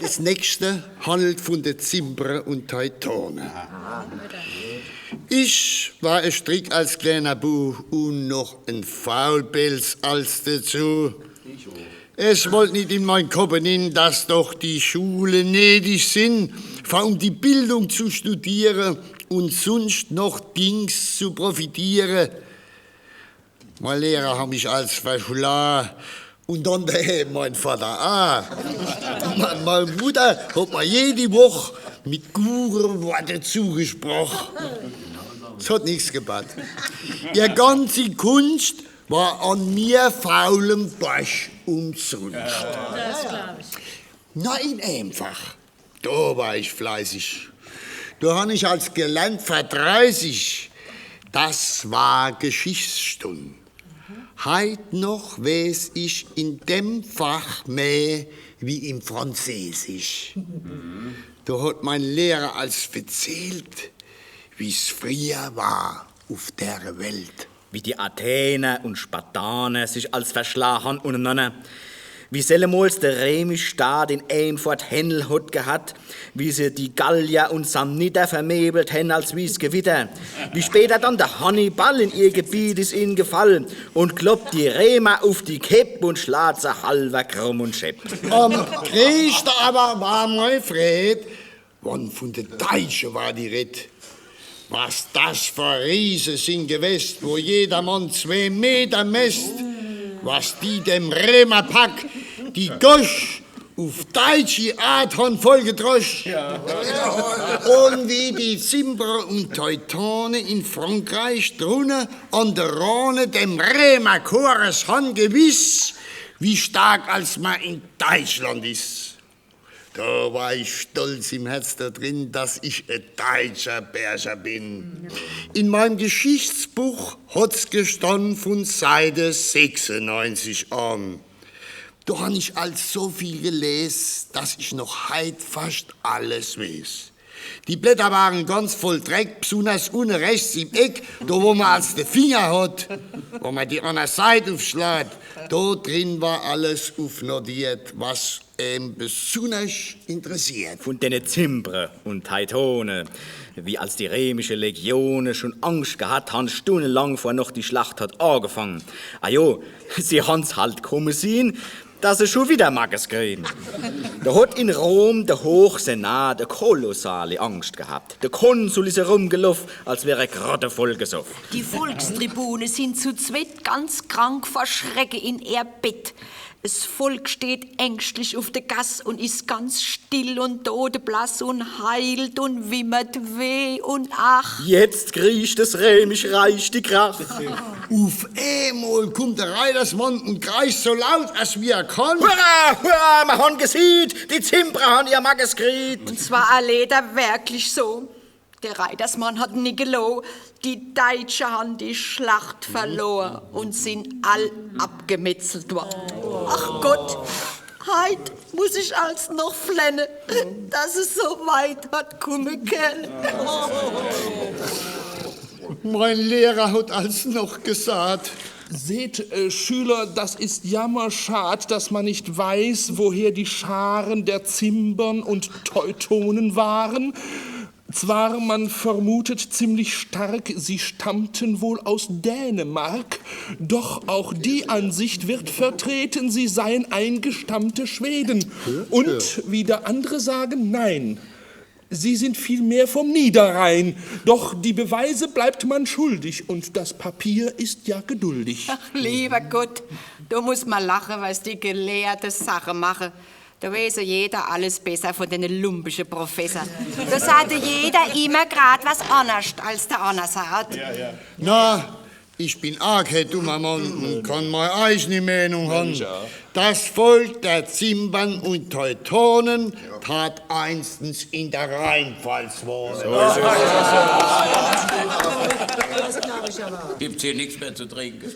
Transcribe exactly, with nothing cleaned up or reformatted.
Des nächste handelt vun de Zimbere un Teutone. Ich war e Strick als kleener Bu un noch en Faulpelz als dezu. Es wollt nit in mein Kopp enin, dass doch die Schule nedig sin, fa um die Bildung zu studiere un sunscht noch Dings zu profitiere. Mein Lehrer hat mich als verschla un dann der, mein Vatter a. Mei, mei Mutter hat mer jedi Woch mit gure Worte zugesproch. Es hat nix gebatt. Ihr ganzi Kunscht war an mir faulem Borsch umsunscht. Na, in eenfach. Do war ich fleißig. Do han ich als gelernt ver dreißig. Das war Geschichtsstunn. Heit noch weeß ich in dem Fach mehr wie im Französisch. Do hat mein Lehrer als verzählt, wie's frieher war uf der Welt. Wie die Athener un Spartaner sich als verschla han unernanner. Wie sellemols de reemisch Staat in eenfort Händel hot gehat, wie se die Gallier un Samniter vermebelt hen als wie's Gewitter. Wie später dann de Hannibal in ihr Gebiet is ingefall un kloppt die Reemer uf die Kepp un schlaat se halwer krumm un schepp. Am greeschte awwer war mei Freed, wann vun de Deitsche war die Red. Was das for Riese sin gewest, wo jeder Mann zwee Meter messt, was die dem Reemerpack die Gosch uf deitschi Art han vollgedrosch. Un wie die Zimbere un Teutone in Frankreich drunne an de Rhone dem Reemerchores han gewiss, wie stark als mer in Deitschland is. Do war ich stolz im Herz do drin, dass ich e deitscher Bärcher bin. In meim Geschichtsbuch hot's gestann vun Seite sechsundneunzig an. Do han ich als so viel geles, dass ich noch heit fascht alles wees. Die Blätter waren ganz voll Dreck, bsunners unne rechts im Eck, do wo mer als de Finger hot, wo mer die anner Seit ufschlaat, do drin war alles ufnotiert, was em besunners interessiert. Vun dene Zimbere un Teutone, wie als die reemische Legione schun Angscht gehat han, stunnelang vor noch die Schlacht hot agefange. Ajo, sie han's halt kumme sien, dass se schun widder Mackes krien. Do hot in Rom de Hochsenat e kolossale Angscht gehat. De Konsul is erumgeloff, als wär er grad vollgesoff. Die Volkstribune sin zu zwett ganz krank vor Schrecke in ehr Bett. Es Volk steht ängschtlich uf de Gass un is ganz still un todeblass un heilt un wimmert weh un ach. Jetzt kriecht des reemisch Reich die Krach. Uf eemol kummt de Reitersmann un kreischt so laut, as wie er kann: Hurra, hurra, mer han gesiecht, die Zimbere han ihr Mackes kriet. Un 's war a leder werklich so. De Reitersmann hat nit geloh, die Deitsche han die Schlacht verlor un sin all abgemetzelt wor. Ach Gott, heit muss ich als noch flenne, dass es so weit hat kumme kenne. Mein Lehrer hat als noch gesaat: Seht, äh, Schüler, das ist jammerschad, dass man nicht weiß, woher die Scharen der Zimbern und Teutonen waren. Zwar, man vermutet ziemlich stark, sie stammten wohl aus Dänemark, doch auch die Ansicht wird vertreten, sie seien eingestammte Schweden. Und wieder andere sagen, nein. Sie sind vielmehr vom Niederrhein, doch die Beweise bleibt man schuldig und das Papier ist ja geduldig. Ach, lieber Gott, do muss mer lache, was die Gelehrte Sache mache. Do weeß jo jeder alles besser vun dene lumpige Professer. Do saat jo jeder immer grad was annerscht, als de anner saat. Na, ich bin aa kee dummer Mann un kann mei eichni Meenung han. Mensch, ja. Das Volk der Zimbern und Teutonen tat einstens in der Rheinpfalz wohnen. So ist es. Gibt's hier nichts mehr zu trinken?